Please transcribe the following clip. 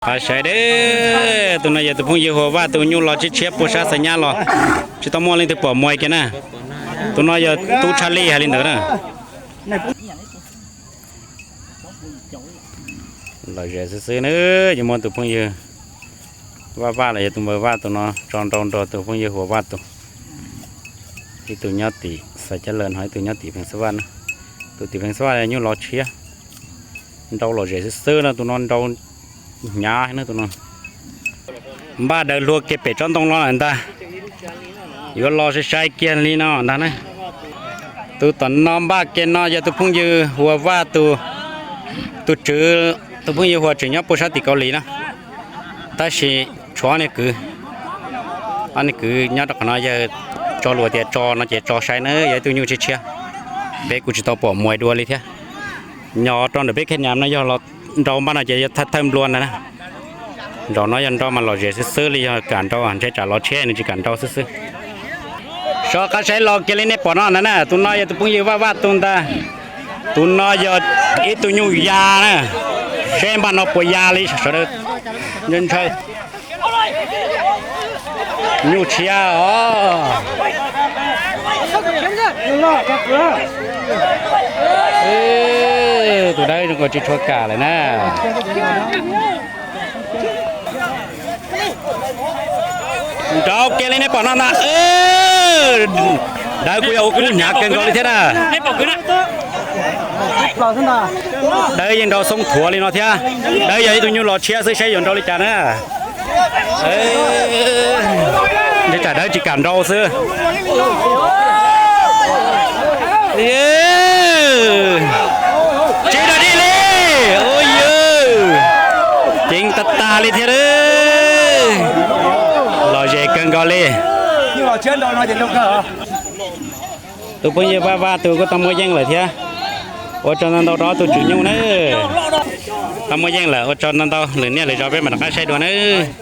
Qab saib deb, tus no yog tus phooj ywg Huas Vaj tus nyuj los tshiab tshiab puag sab Xav Nyab los, tsis tau muaj leej twg pom muag kiag na. Tus no yog tub tshaj lij hais li ntawd na. Lom zem xwb xwb na, yuav muab tus phooj ywg Vaj Vaj los yog tus npawg Vaj tus no tso nrau nrog tus phooj ywg Huas Vaj tus. Ib tug nyob tim Xav Cab Lawm no, ib tug nyob tim Pheej Xab Vaj na. Tus tim Pheej Xab Vaj nyuj los tshiab, nrau lom zem xwb xwb no, tus no nrau hnyav na tus no. Npaj daws hlua kiag pem tsob ntoo los lawm ntag. Yuav los sai sai kiag li no ntag na. Tus tom no npaj kiag no yog tus phooj ywg Huas Vaj tus, tus tswv, tus phooj ywg Huas tseem nyob puag sab tim Kaus Lim na. Tab sis tshuav ob niag kwv, ob niag kwv nyob rau qhov no yog tso lus tias tso no ces tso saib na, yog ib tug nyuj tshiab tshiab. Peb kuj tsis tau pom muag dua li thiab. Nyob rau ntawm peb khej nyam no yog los nrau npaj no ces yog thawj thawj nplua ntag na. Nrau no yog nrau mas lom zem xwb xwb li, yog kam nrau ntshe tsam los tshiab nws tsis kam nrau xwb xwb. Sov qab saib los kiag li nej pom no ntag na, tus no yog tus phooj ywg Vaj Vaj tus ntag. Tus no yog ib tug nyuj ya na, seb npaj no puas ya li sawv daws ntshaw. Nyuj tshiab os. Tus dawb zoo nkaus tsis tshua kam lawm na. Nrau kiag li nej pom no ntag. Dawb kuj yog ua kub hnyav kawg nkaus li thiab na. Dawb yeej nrau xoob thuav li no thiab. Dawb yog ib tug nyuj los tshiab xwb, saib yuav nrau li cas na. Ntshe tsam dawb tsis kam nrau xwb. Tsis dog dig li. Ua yws, ceev tag tag li thiab. Lom zem kawg nkaus li. Tus phooj ywg Vaj Vaj tus kuj tau muaj yeej lawm thiab. Ua tsaug ntau ntau rau ob tug tswv nyuj na. Tau muaj yeej lawm, ua tsaug ntau ntau, lwm niaj lwm zaus peb mam rov qab saib dua nawb.